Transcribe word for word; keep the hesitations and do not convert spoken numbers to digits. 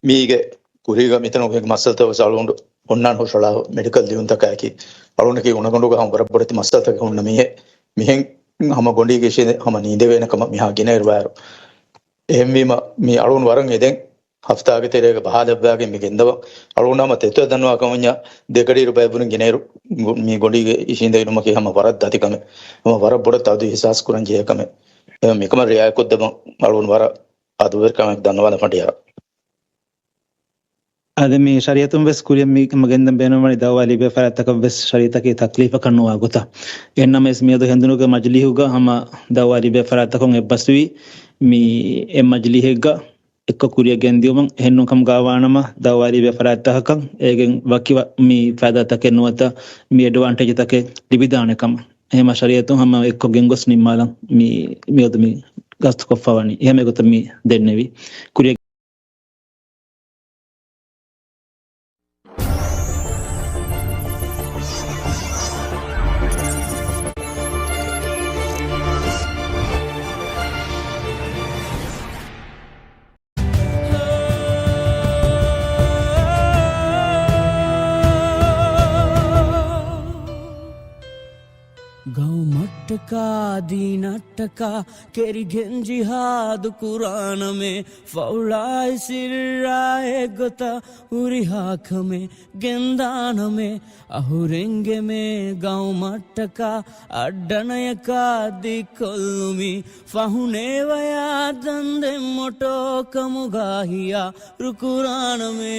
މީގެ ކުރީގަ މިތަނުގެ މައްސަލަތައް ވެސް އަޅުގަނޑު އޮންނާނެ ހުށަހަޅާ މެޑިކަލް ލިޔުންތަކާއެކީ، އަޅުގަނޑަކީ އުނަގަނޑުގަ ހަމަ ވަރަށް ބޮޑެތި މައްސަލަތަކެއް ހުންނަ މީހެއް. މިހެން ހަމަ ގޮނޑީގެ އިށީނދެ ހަމަ ނީނދެވޭނެ ކަމަށް މިހާ ގިނައިރު ވާއިރު. އެހެންވީމަ، މި އަޅުގަނޑު ވަރަށް އެދެން ހަފްތާގެ ތެރޭގަ ބަހާލައްވާގެން މި ގެންދަވަން. އަޅުގަނޑު ހަމަ ތެތު ދަންނަވާ ކަމަށް ދެގަޑިއިރު ބައެއް ވުރެން ގިނައިރު މި ގޮނޑީގެ އިށީނދެވި ނުމަކީ ހަމަ ވަރަށް ދަތި ކަމެއް. ހަމަ ވަރަށް ބޮޑަށް ތައުދީ އިޙްސާސް ކުރަން ޖެހޭ ކަމެއް. އެހެން މިކަމަށް ރިއާޔަތްކޮށްދެމުން އަޅުގަނޑު ވަރަށް އަދުވެރިކަމެއް ދަންނަވާލަން ފަނޑިޔާރަށް. އަދި މި ޝަރީއަތުން ވެސް ކުރިއަށް މި ހަމަ ގެންދަން ބޭނުންވަނީ ދައުވާ ލިބޭ ފަރާތްތަކަށް ވެސް ޝަރީއަތަކީ ތަކްލީފަކަށް ނުވާ ގޮތަށް. އެހެންނަމަވެސް މިއަދު ހެނދުނުގެ މަޖިލީހުގަ ހަމަ ދައުވާ ލިބޭ ފަރާތްތަކުން އެއްބަސްވީ މި އެއް މަޖިލީހެއްގަ އެއްކޮށް ކުރިއަށް ގެންދިއުމަށް. އެހެންނޫން ކަމުގަ ވާނަމަ ދައުވާ ލިބޭ ފަރާތްތަކަކަށް އޭގެން ވަކި ވަ-، މި ފައިދާތަކެއް ނުވަތަ މި އެޑްވާންޓޭޖްތަކެއް ލިބިދާނެ ކަމަށް. އެހެންމަ ޝަރީއަތުން ހަމަ އެއްކޮށް ގެންގޮސް ނިންމާލަން މި، މިއަދު މި ގަސްތުކޮށްފަވަނީ. އެހެން އެގޮތަށް މި ދެންނެވީ. ކުރިއަށް ގައުމަށްޓަކާ ދީނަށްޓަކާ ކެރިގެން ޖިހާދު ކުރާނަމޭ، ފައުޅާއި ސިއްރާއެއްގޮތަށް ހުރިހާ ކަމެއް ގެންދާނަމޭ، އަހުރެންގެ މޭ ގައުމަށްޓަކާ އައްޑަނަޔަކާ ދިއްކޮށްލުމީ، ފަހުނޭވަޔާ ދަންދެން މޮޓޯ ކަމުގާ ހިޔާ ރުކުރާނަމޭ.